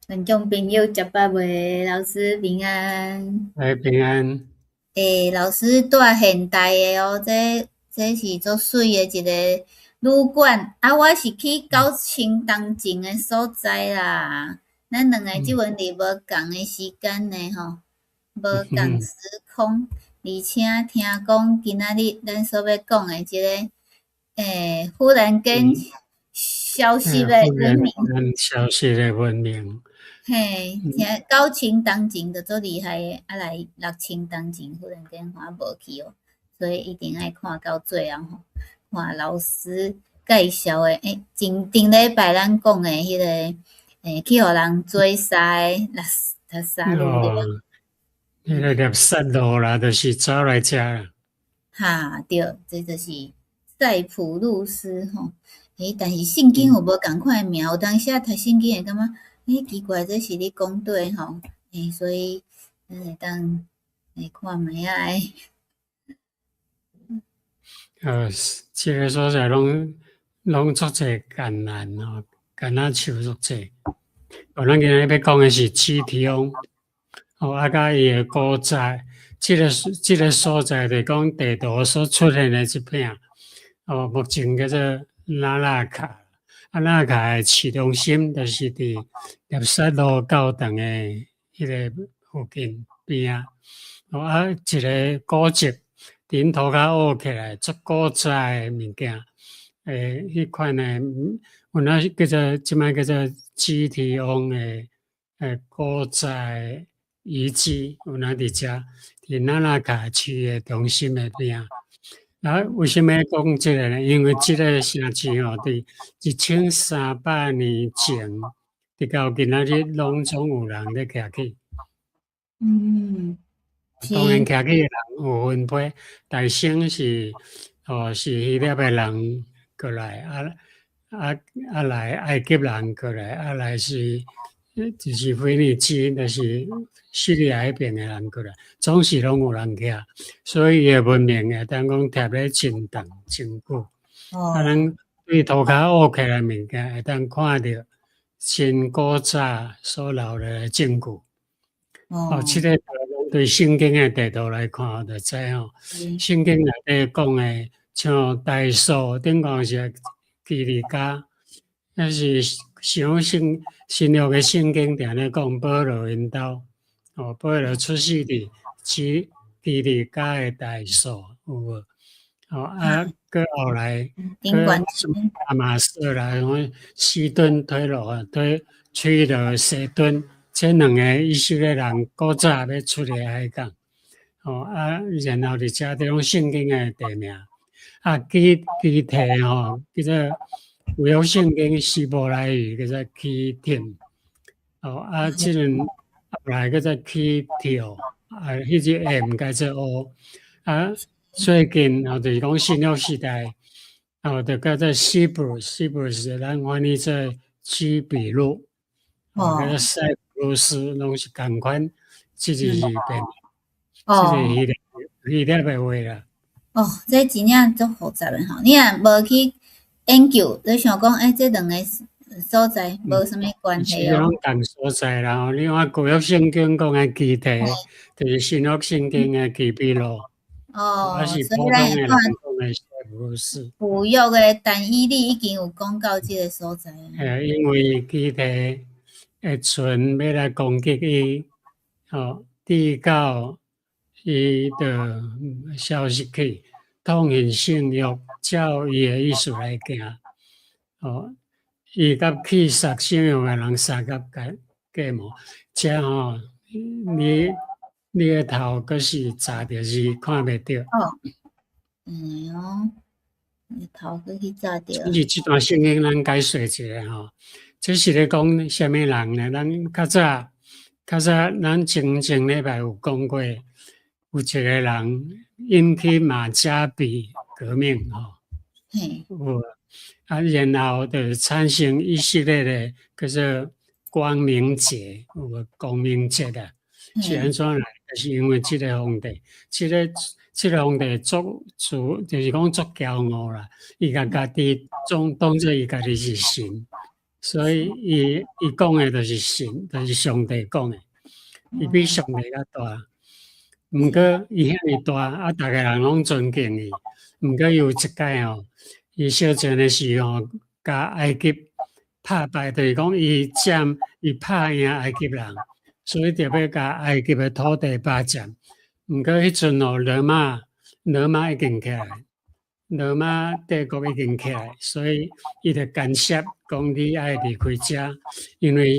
觀眾朋友，食飽未？老師平安。哎，平安。欸，老師蹛現代的哦，這是足媠的一个旅館。啊，我是去九千冬前的所在啦。咱兩个這陣佇無仝的時間呢吼，無仝時空，而且聽講今仔日咱所欲講的這个，欸，忽然間消失的文明。消失的文明。嘿，聽九千冬前就足厲害的，啊來6000冬前忽然間看無去哦，所以一定愛看到最後吼，看老師介紹的，欸，前頂禮拜咱講的彼個，欸，去予人追殺的拉撒路。哦，彼個拉撒路啦，就是走來遮啦。哈，對，這就是塞浦路斯吼，欸，但是聖經有無仝款的名，有當時讀聖經會感覺，欸，奇怪，這是咧講佗吼，欸，所以咱會當來看覓仔。這个所在攏足濟艱難吼，橄欖樹足濟。哦，咱今日欲講的是基提翁，哦，啊，佮伊的古早，這个所在就是講地圖所出現的這片，哦，目前叫做拉納卡。啊，拉納卡的市中心就是佇拉撒路教堂的彼个附近邊仔。哦，啊，一个古蹟，佇𪜶塗跤挖起來，足古早的物件，欸，彼款的，有哪叫做這擺叫做基提翁的欸古早的遺跡，有哪佇遮，佇拉納卡區的中心的邊仔。啊，為啥物講這个呢？因為這个城市吼，佇1300年前，直到今仔日，攏總有人咧徛起。當然徛起的人有分批，大先是哦是希臘的人過來，啊來埃及人過來，啊來是就是腓尼基，就是敘利亞彼邊的人過來，總是攏有人徛，所以伊的文明會當講貼咧真長真久。啊，咱對塗跤挖起來物件，會當看著真古早所留落來的證據。哦，這个對聖經的地圖來看，就知吼。聖經內底講的，像大數頂懸是基利家，那是像新新約的聖經定咧講保羅𪜶兜，哦，保羅出世佇基利家的大數，有無？哦，啊，閣後來，閣大馬色啦，西頓推羅啊，推推羅西頓，這兩个以色列人古早欲出離海港，哦啊，然後佇遮這種聖經的地名，啊，基提吼，叫做舊約聖經希伯來語叫做基帖，哦啊，這陣後來叫做基跳，啊，彼隻 M 改做 O，啊，最近哦就是講新約時代，哦，就叫做西布西布是咱翻譯做居比路，哦，叫做塞浦路斯，攏是仝款，這就是變，這個希臘的話啦。哦，這真正足複雜的吼，你若無去研究，你想講，欸，這兩个所在無啥物關係哦。是攏仝所在啦吼，你看舊約聖經講的基提，就是新約聖經的居比路。哦，所以咱會看舊約的但以理已經有講到這个所在。欸，因為基提的船欲來攻擊伊，吼，直到伊就消失去，痛恨性欲，照伊的意思來行。哦，伊佮去殺性欲的人相佮計謀，這吼，你的頭閣是紮著字，看袂著。哦，嗯哦，你頭閣去紮著。是這段聖經咱解說一下吼，這是咧講啥物人呢？咱較早較早，咱前前禮拜有講過，有一個人引起馬加比革命吼，有啊，然後就產生以色列的叫做光明節，有無光明節啊？是按怎來？就是因為這个皇帝，這个皇帝足足，就是講足驕傲啦。伊共家己總當做伊家己是神，所以伊講的就是神，就是上帝講的，伊比上帝較大。毋過伊遐爾大，啊，逐个人攏尊敬伊。毋過有一擺吼，伊相戰的時候，共埃及拍敗，就是講伊佔伊拍贏埃及人，所以著欲共埃及的土地霸佔。毋過彼陣哦，羅馬已經起來，羅馬帝國已經起來，所以伊就干涉講你愛離開遮，因為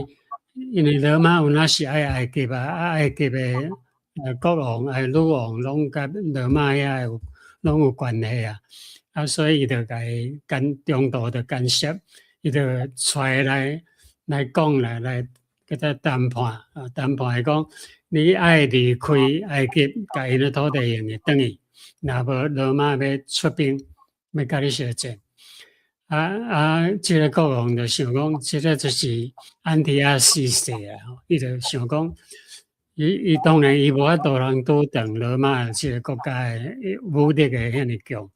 羅馬有哪是愛埃及啊，啊埃及的國王、愛女王攏佮羅馬遐有攏有關係啊，啊所以伊就共伊干中途就干涉，伊就揣來講來佮他談判，啊談判伊講你愛離開埃及，共𪜶的土地還會轉去，若無羅馬欲出兵，欲佮你相戰。啊啊！這个國王就想講，這个就是安提阿四世啊，伊就想講，伊當然伊無法度通拄擋羅馬這个國家的武力會遐爾強，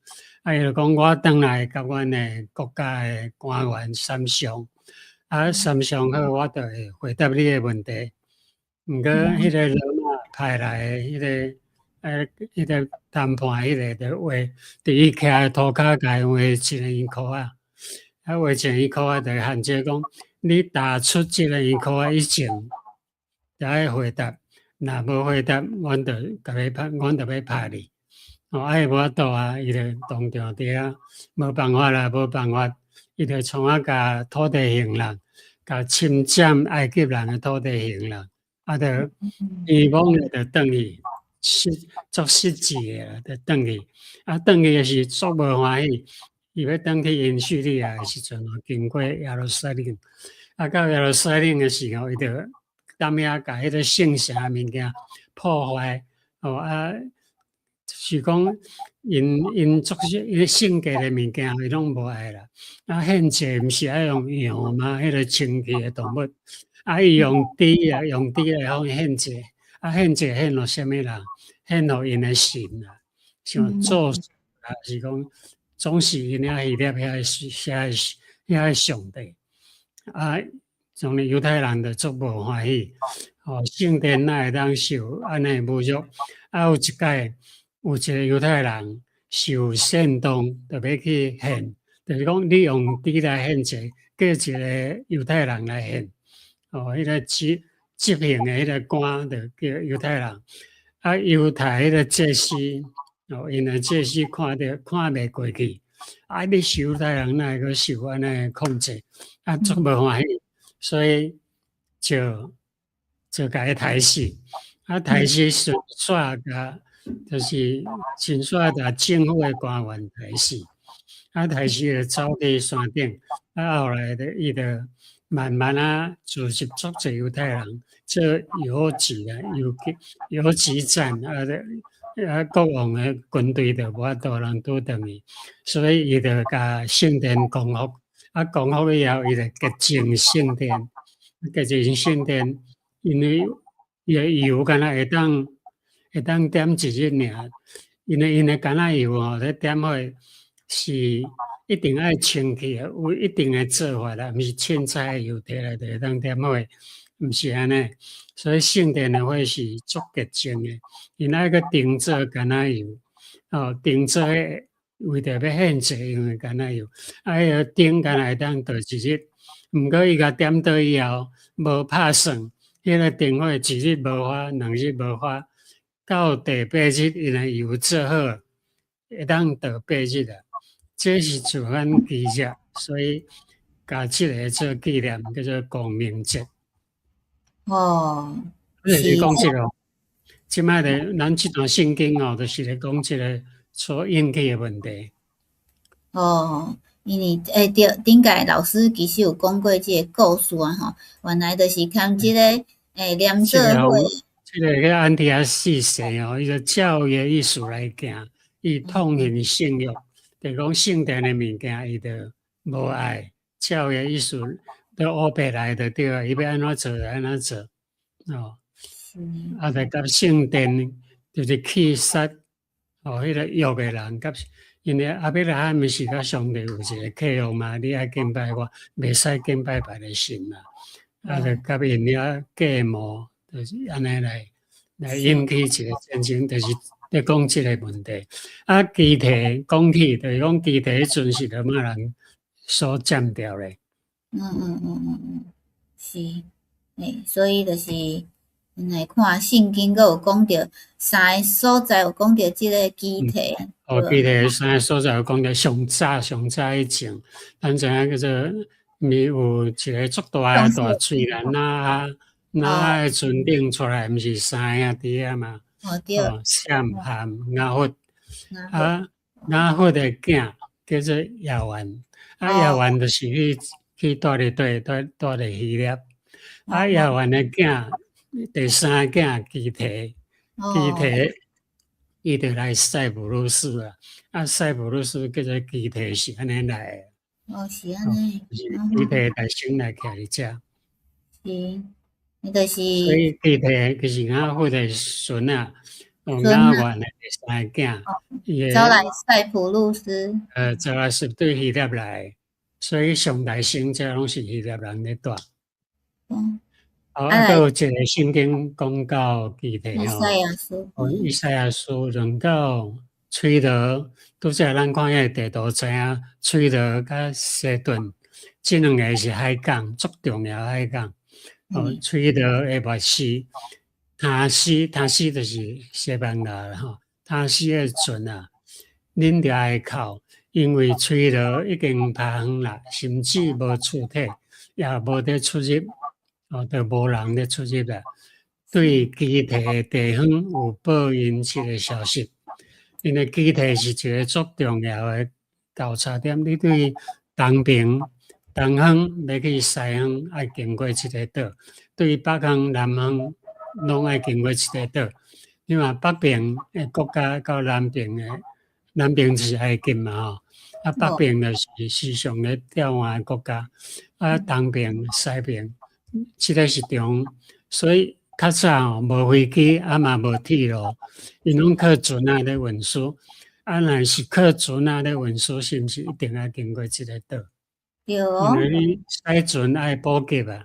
啊，伊就講我轉來共阮的國家的官員參詳，啊，參詳好，我就會回答你的問題。毋過，彼个羅馬派來的彼个談判彼个就畫，佇伊徛的塗跤共伊畫一个圓箍仔，啊，畫一個圓箍仔就限制講，你答出這個圓箍仔以前，就愛回答，若無回答，阮就共你拍，阮就欲拍你。哦，啊，伊無法度啊，伊就當場佇遐無辦法啦，無辦法，伊就創啊共土地還人，共侵佔埃及人的土地還人，啊，就希望咧就轉去，失足失志的啦，就轉去，啊，轉去的時足無歡喜，伊欲轉去𪜶敘利亞的時陣，經過耶路撒冷，啊，到耶路撒冷的時候，伊就踮遐共彼個聖城的物件破壞，哦啊，是講𪜶足彼個聖潔的物件，伊攏無愛啦。啊，獻祭毋是愛用羊嗎？彼個清氣的動物，啊，伊用豬啊，用豬來予獻祭，啊，獻祭獻予啥物人？獻予𪜶的神啊，像宙斯啊，是講總是𪜶遐希臘遐個上帝。啊，像猶太人就足無歡喜，哦，聖殿哪會當受按呢侮辱？啊，有一擺有一個猶太人受煽動，就欲去獻，就是講你用豬來獻祭，叫一個猶太人來獻。哦，彼個執行的彼個官就叫猶太人。啊，猶太彼個祭司，哦，𪜶的祭司看著看袂過去，啊，你是猶太人，哪會閣受按呢控制？啊，足無歡喜，所以就共伊刣死。啊，刣死順煞共，就是順煞共政府的官員刣死。啊，刣死就走去山頂，啊，後來就伊就慢慢啊，組織足濟猶太人做游擊啊，游擊戰啊，啊，國王的軍隊就無法度通拄著伊，所以伊就共聖殿光復。啊，光復以後，伊就潔淨聖殿，潔淨聖殿，因為伊的油敢若會當點一日爾，因為𪜶的橄欖油吼，咧點火是一定愛清氣的，有一定的做法啦，毋是凊彩的油提來就會當點火，毋是按呢。所以聖殿的火是足潔淨的，𪜶愛閣定做橄欖油，哦，定做為著欲獻祭用的橄欖油，啊，彼个燈敢若會當著一日，毋過伊共點著以後，無拍算，彼个燈火一日無發，兩日無發，到第八日，𪜶的油做好，會當著八日啊。這是自阮記者，所以共這个做紀念，叫做光明節。哦，就是講這个，這擺咧，咱這段聖經哦，就是咧講這个所引起的問題。哦，因為對，頂屆老師其實有講過這个故事啊吼，原來就是含這个連做伙。這个叫安提阿四世哦，伊就照伊的意思來行，伊痛恨聖約，就講聖殿的物件，伊就無愛，照伊的意思都烏白來就對啊，伊欲按怎做就按怎做，哦，啊，就共聖殿就是去殺哦，彼个約的人，共因為亞伯拉罕毋是佮上帝有一個契約嘛，你愛敬拜我，袂使敬拜別个神嘛。啊，就佮𪜶遐計謀，就是按呢來引起一個戰爭，就是咧講這個問題。啊，基提講起，就是講基提彼陣是羅馬人所佔著咧。嗯，是，欸，所以就是來看聖經，閣有講著三个所在有講著這个基提。哦，基提三个所在有講著上早上早以前，咱知影叫做毋有一个足大的大喙蘭挪亞挪亞的船頂出來，毋是三个兄弟仔嘛？哦，對。閃、含、雅弗。啊，雅弗的囝叫做亞萬，啊，亞萬就是去蹛佇佗，蹛佇希臘。啊，亞萬的囝，第三个囝基提，基提，伊就來塞浦路斯啊。啊，塞浦路斯叫做基提是按呢來的。哦，是按呢。是基提大先來徛佇遮。是，伊就是。所以基提其實雅弗的孫仔，哦，亞萬的第三个囝，伊走來塞浦路斯。走來是對希臘來，所以上大先這攏是希臘人咧蹛。哦，啊，閣有一个聖經講到基提吼，哦，以賽亞書論到推羅，拄才咱看彼個地圖知影，推羅佮西頓，這兩个是海港，足重要海港。哦，推羅的牧師，他施，他施就是西班牙啦吼，他施的船啊，恁著愛哭，因為推羅已經趴遠啦，甚至無厝體，也無得出入。哦，就無人咧出入啦。對基提的地方有報殷切的消息，因為基提是一個足重要的交叉點。你對東邊、東方欲去西方，愛經過這个島；對北方、南方，攏愛經過這个島。你看北邊的國家到南邊的，南邊就是埃及嘛吼，啊北邊就是時常咧調換的國家，啊東邊、西邊。這个市場，所以較早吼無飛機，啊嘛無鐵路，𪜶攏靠船仔咧運輸。啊，若是靠船仔咧運輸，是毋是一定愛經過這个島？對哦。因為你駛船愛補給啊，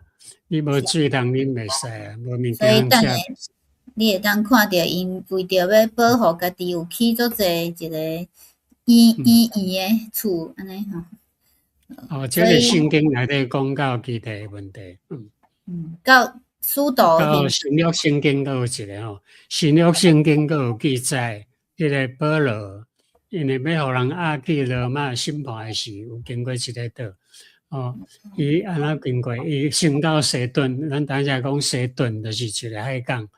你無水通你袂使啊，無物件所以等下你會當看著𪜶為著欲保護家己，有起足濟一個圓圓圓的厝，按呢吼。哦，這个聖經內底講到基提的問題，嗯。嗯，到使徒到新約聖經閣有一个吼，新約聖經閣有記載，彼个保羅，因為欲予人押去羅馬審判的時，有經過這个島。哦，伊按怎經過？伊先到西頓，咱等下講西頓就是一个海港。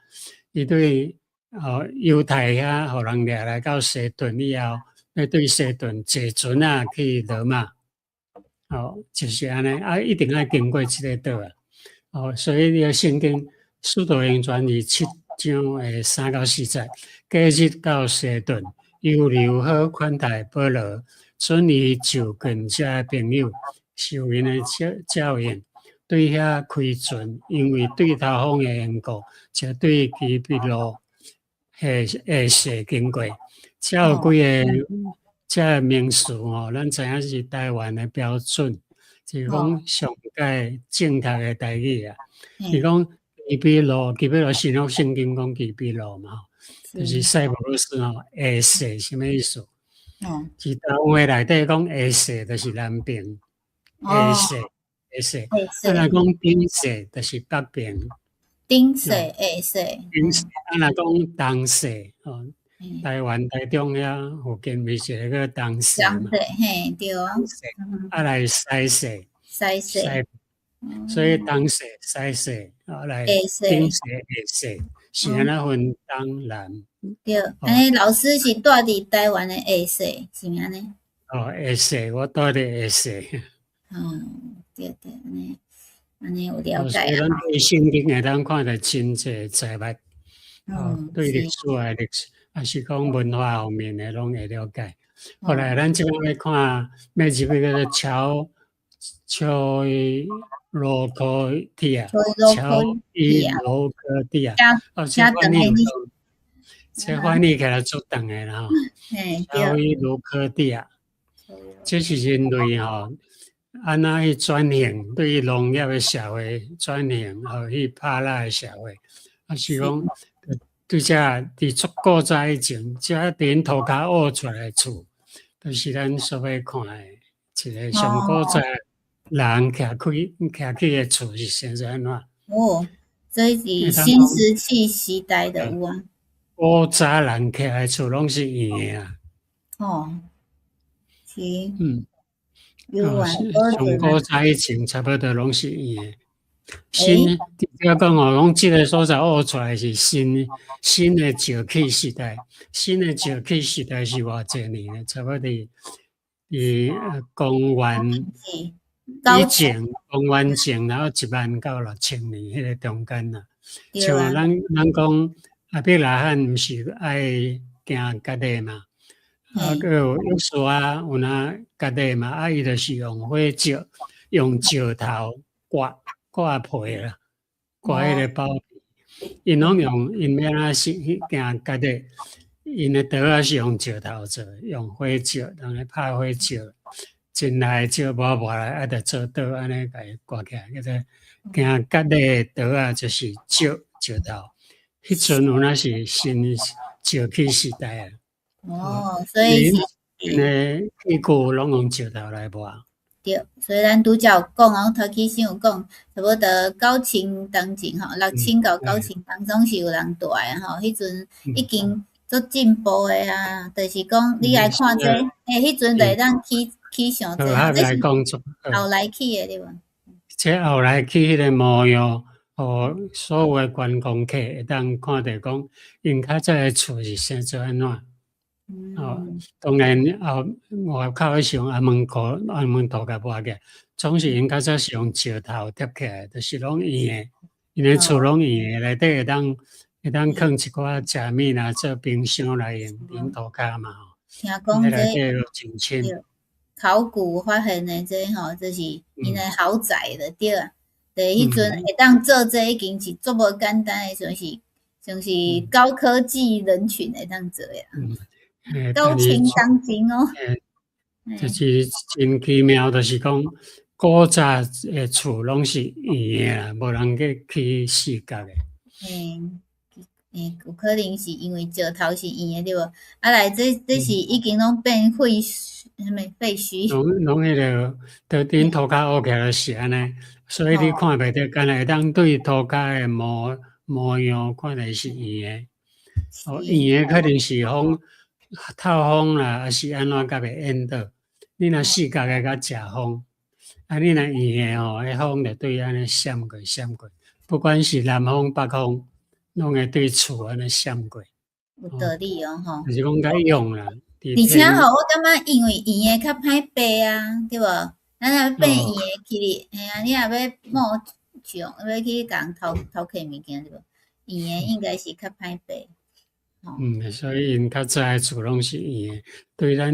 伊對哦猶太遐予人掠來到西頓以後，欲對西頓坐船仔去羅馬。哦，就是按呢，啊，一定愛經過這个島啊。哦，所以你个聖經《使徒行傳》27章的3到4節，隔日到西頓，猶流好款待保羅，准伊就近遮的朋友，受𪜶的照應，對遐開船，因為對頭風的緣故，才對基比路下勢經過。遮有幾个遮个名詞吼，咱知影是台灣的標準。就是講上蓋正確的台語啊，伊講基比路，基比路新約聖經講基比路嘛，就是塞浦路斯吼，下勢啥物意思？是台灣話內底講下勢就是南邊，下勢下勢，啊若講頂勢就是北邊，頂勢下勢，頂勢啊若講東勢吼，台灣台中遐附近毋是一个叫東勢嘛？嘿，對啊。啊來西勢，西勢，所以東勢、西勢，啊來頂勢、下勢，是按怎分東南？對，按呢老師是蹛佇台灣的下勢，是毋按呢？哦，下勢，我蹛佇下勢。嗯，對對，按呢按呢有了解。所以咱對聖經會當看著真濟財物，哦，對歷史的歷史，抑是講文化方面的，攏會了解。後來咱這擺欲看，欲入去叫做喬伊羅科蒂亞，喬伊羅科蒂亞。哦，這款你有講，這翻譯起來足長的啦吼。肖伊盧科蒂亞，這是人類吼，按怎去轉型，對農業的社會轉型，予去帕拉的社會，啊是講對這佇足古早以前，這佇𪜶塗跤挖出來的厝，就是咱所欲看的一个上古早人徛起的厝是生做按怎？哦，這是新石器時代的有啊。古早人徛的厝攏是圓的啊。哦，是。有啊。上古早以前差不多攏是圓的。新，直接講哦，講這个所在挖出來是新的石器時代，新的石器時代是偌濟年呢？差不多佇公元以前，公元前然後1萬到6000年彼个中間啦。像咱講亞伯拉罕毋是愛行割禮嘛？啊，閣有約書亞有哪割禮嘛？啊，伊就是用火石，用石頭割割皮啦，割彼个包皮。𪜶攏用𪜶欲按怎是行割禮？𪜶的刀仔是用石頭做，用火石，人咧拍火石，真來石磨磨來，啊，就做刀按呢共伊割起來，叫做行割禮的刀仔就是石頭。彼陣有哪是新石器時代啊？哦，所以是𪜶的器具攏用石頭來磨。對，所以咱拄才有講哦，頭起先有講，差不多9000當前吼，6000到9000當總是有人蹛的吼，彼陣已經足進步的啊，就是講你來看這，彼陣就會當起上這，這是後來起的對無？這後來起彼个模樣，予所有的觀光客會當看著講，𪜶較早的厝是生做按怎？哦，當然後外口是用紅毛膏、紅毛土共抹起來，總是𪜶較早是用石頭疊起來，就是攏圓的，𪜶的厝攏圓的，內底會當囥一寡食物啦，做冰箱來用，𪜶塗跤嘛吼。聽講這真深。考古發現的這吼，就是𪜶的豪宅就對啊。佇彼陣會當做這已經是足無簡單的，像是高科技人群會當做的。9000當前哦。就是真奇妙，就是講古早的厝攏是圓的啦，無人去起四角的。有可能是因為石頭是圓的對無？啊來，這是已經攏變廢啥物廢墟。攏彼个，佇𪜶塗跤挖起來是按呢，所以你看袂著，干焦會當對塗跤的模樣看來是圓的。哦，圓的可能是風透風啦，抑是按怎較袂淹倒。你若四角的較食風，啊，你若圓的吼，彼風就對按呢閃過閃過，不管是南風北風，攏會對厝按呢閃過。有道理哦，吼。就是講較勇啦。而且吼，我感覺因為圓的較歹爬啊，對無？咱若變圓的起哩，嘿啊，你若欲冒獎，欲去共人偷摕物件對無？圓的應該是較歹爬。嗯，所以𪜶較早的厝攏是圓的，對咱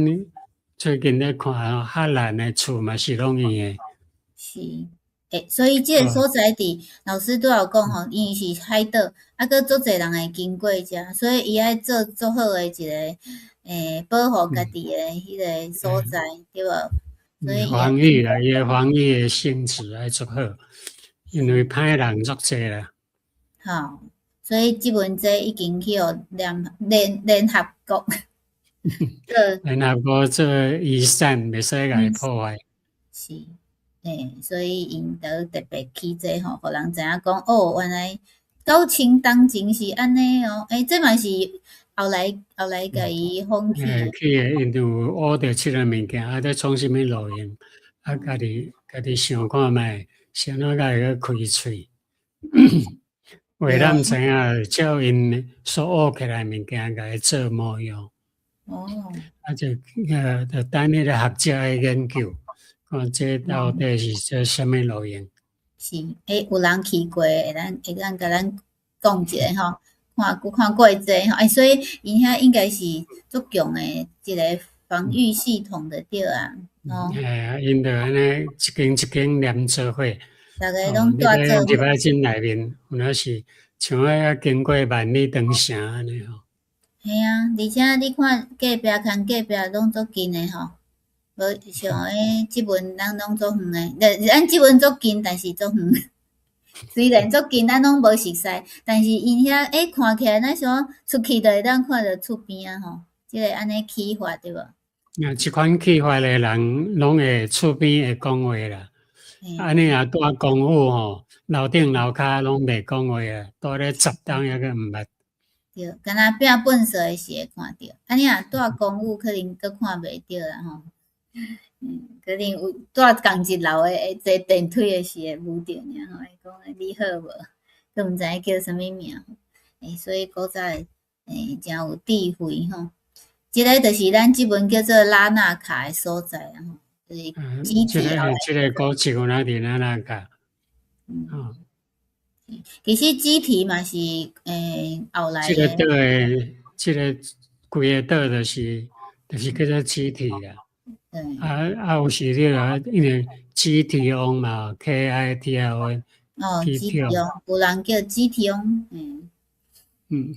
最近咧看荷蘭的厝嘛是攏圓的。是，所以這个所在佇老師拄仔有講吼，因為是海島，啊，閣足濟人會經過遮，所以伊愛做足好的一个保護家己的彼个所在，對無？所以防禦啦，伊的防禦的性質愛足好，因為歹人足濟啦。好，所以這本這已經去予聯合國聯合國做遺產，袂使共伊破壞。是，所以𪜶就特別起這吼，予人知影講哦，原來9000當前是按呢哦，這嘛是後來共伊放棄。起的，𪜶有挖著這个物件，啊，咧創啥物路用？啊，家己想看覓，啥怎共會閣開喙？話咱知影，照𪜶所挖起來物件，共伊做模樣。啊，就等彼個學者去研究，看這到底是做啥物路用。是，有人去過，會當共咱講一下吼，看過這吼，所以𪜶遐應該是足強的一個防禦系統的對啊，吼。嘿啊，𪜶就按呢一間一間連做伙。逐个攏蹛做入來進內面，有影是像遐經過萬里長城按呢吼。嘿啊，而且你看隔壁牵隔壁攏足近的吼，無像彼這門咱攏足遠的，咱這門足近，但是足遠。雖然足近，咱攏無熟似，但是𪜶遐看起來，咱想出去就會當看著厝邊仔吼，這个按呢起法對無？啊，這款起法的人，攏會厝邊會講話啦。按呢若蹛公寓吼，樓頂樓跤攏袂講話啊，蹛咧10冬猶閣毋捌。對，敢若摒糞埽的時會看著，按呢若蹛公寓可能閣看袂著啦吼。可能有蹛仝一樓的，會坐電梯的時會遇著爾吼，會講你好無？閣毋知影叫啥物名。所以古早的誠有智慧吼。這个就是咱這門叫做拉納卡的所在啊吼，就是這個古蹟有哪佇拉納卡？嗯。其實乩童嘛是後來。這个島的，這个規个島就是叫做乩童啦。啊啊，有時你啊，因為乩提王嘛，K I T I O N。哦，乩提王，有人叫乩提王，嗯。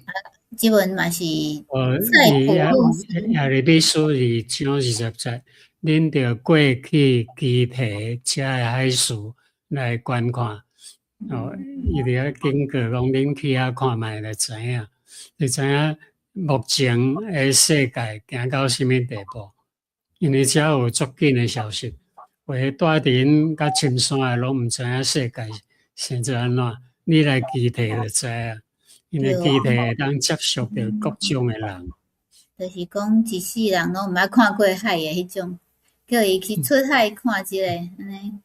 啊，這門嘛是。哦，伊亞里比書2章20節，恁著過去乩提遮的海事來觀看。哦，伊佇遐警告講，恁去遐看覓就知影，就知影目前的世界行到啥物地步。因為遮有足緊的消息，有的蹛佇𪜶較深山的攏毋知影世界生做按怎，你來乩提就知影，因為乩提會當接觸著各種的人。就是講一世人攏毋捌看過海的彼種，叫伊去出海看一下，按呢。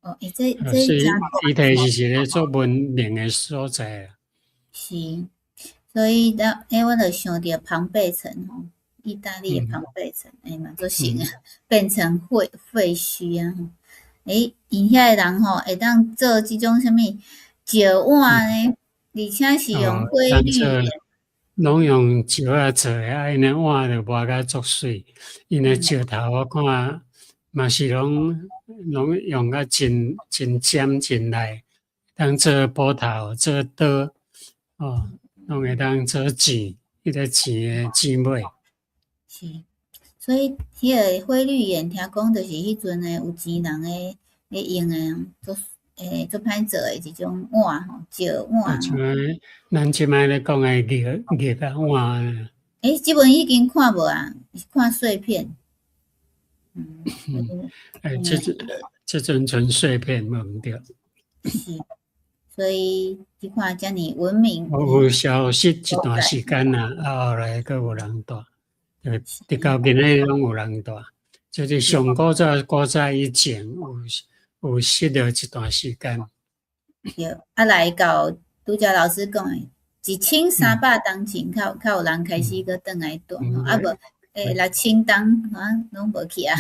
哦，這所以乩提是一个足文明的所在啊。是，所以咱我就想著龐貝城吼。意大利的龐貝城，嘛足神啊，變成廢墟啊！𪜶遐的人吼，會當做這種啥物石碗呢？而且是用火綠岩。攏用石仔做的，啊，𪜶的碗就磨甲足媠。𪜶的石頭我看嘛是攏用甲真真尖真利，當做斧頭、做刀，哦，攏會當做剪，彼个剪的剪尾。是，所以彼个火綠岩聽講就是彼陣的有錢人的咧用的，足歹做的一種碗吼，石碗。像咱這擺咧講的玉仔碗。這本已經看無啊？看碎片。這陣純碎片無毋對。是，所以你看遮爾文明。有消失一段時間啊，啊後來閣有人蹛。直到今日攏有人蹛，就是上古早古早以前有失落一段時間。對，啊來到拄才老師講的，1300冬前，較有人開始閣轉來蹛，啊無6000冬啊攏無去啊。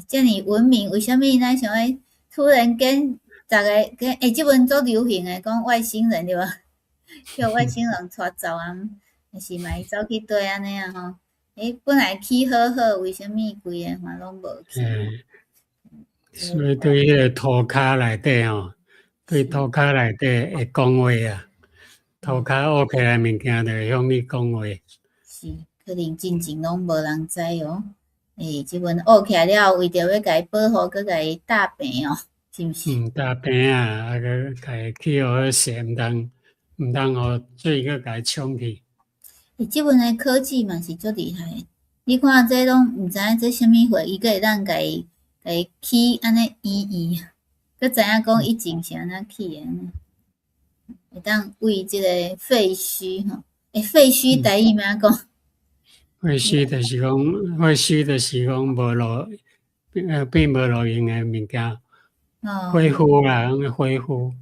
遮爾文明，為啥物咱想欲突然間逐个這陣足流行的講外星人對無？叫外星人帶走啊，還是嘛會走去佗按呢啊吼？本來起好好，為啥物規个嘛攏無去？所以對彼個塗跤內底吼，對塗跤內底會講話啊，塗跤挖起來物件就會向你講話。是，可能真正攏無人知哦。這陣挖起來了，為著欲共伊保護，閣共伊搭棚哦，是毋是？嗯，搭棚啊，啊閣共伊起予好勢，毋通予水閣共伊沖去。這陣的科技嘛是足厲害的，你看這攏毋知影這啥物貨，伊閣會當共伊起按呢圓圓，閣知影講以前是按怎起的，會當為這个廢墟吼，廢墟台語欲按怎講？廢墟就是講無路，變無路用的物件，廢墟啦，攏廢墟。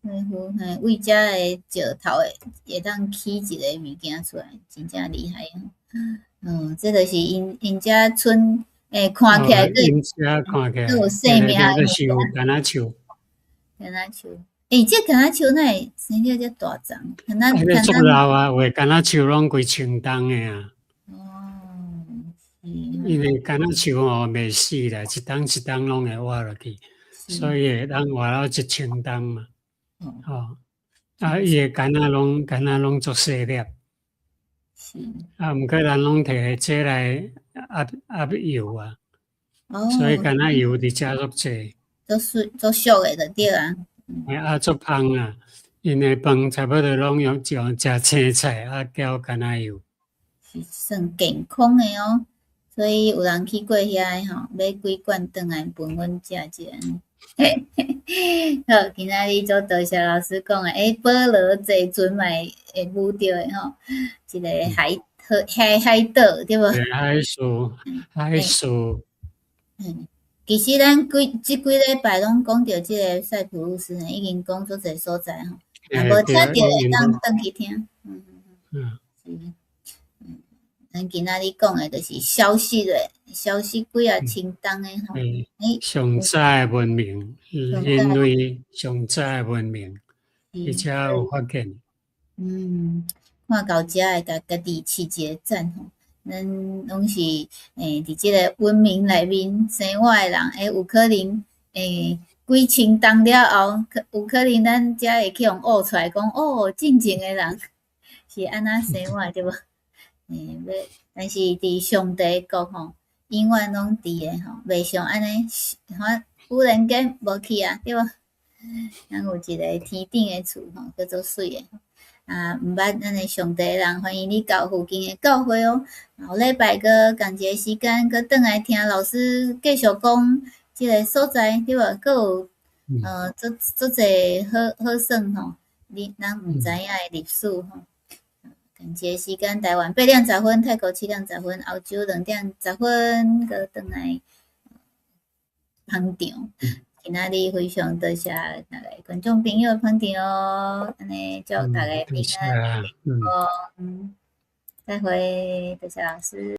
廢墟，嘿，為遮的石頭會會當起一个物件出來，真正厲害啊！嗯，這就是𪜶遮村，看起來𪜶遮看起來，閣有生命的就是有柑仔樹。柑仔樹，這柑仔樹哪會生了遮大叢？敢若彼個足老啊，有的柑仔樹攏幾千冬的啊。哦，是。因為柑仔樹吼袂死啦，一冬一冬攏會活落去，所以會當活到1000冬嘛。吼，啊，伊的柑仔攏足細粒。啊，毋過人攏提這來壓壓油啊，所以橄欖油佇遮足濟。足水足俗的就對啊。啊，足芳啊！𪜶的飯差不多攏用用食青菜啊，攪橄欖油。是算健康的哦，所以有人去過遐的吼，買幾罐轉來分阮食者。好，今仔日足多謝老師講的，欸，保羅坐船嘛會舞著的吼，一個海海海島對無？海樹，海樹。其實咱幾這幾禮拜攏講著這個塞浦路斯呢，已經講足濟所在吼，若無聽著會當轉去聽。是。咱今仔日講的就是消失的，消失幾仔千冬的吼。欸，上早的文明，人類上早的文明，而且有發現。看到遮會共家己揤一個讚吼。咱攏是佇這個文明內面生活的人，欸，有可能幾千冬了後，有可能咱才會去予挖出來講，哦，進前的人是按怎生活對無？欸，欲，但是佇上帝國吼，永遠攏佇的吼，袂像按呢，忽然間無去啊，對無？咱有一個天頂的厝吼，叫做媠的。啊，毋捌咱的上帝的人，歡迎你到附近的教會哦。後禮拜閣仝一個時間，閣轉來聽老師繼續講這個所在，對無？閣有足足濟好好耍吼，你咱毋知影的歷史吼。仝一個時間，台灣8點10分，泰國7點10分，歐洲2點10分，閣轉來捧場。今仔日非常多謝大家觀眾朋友捧場哦，按呢祝大家平安，再會，多謝老師。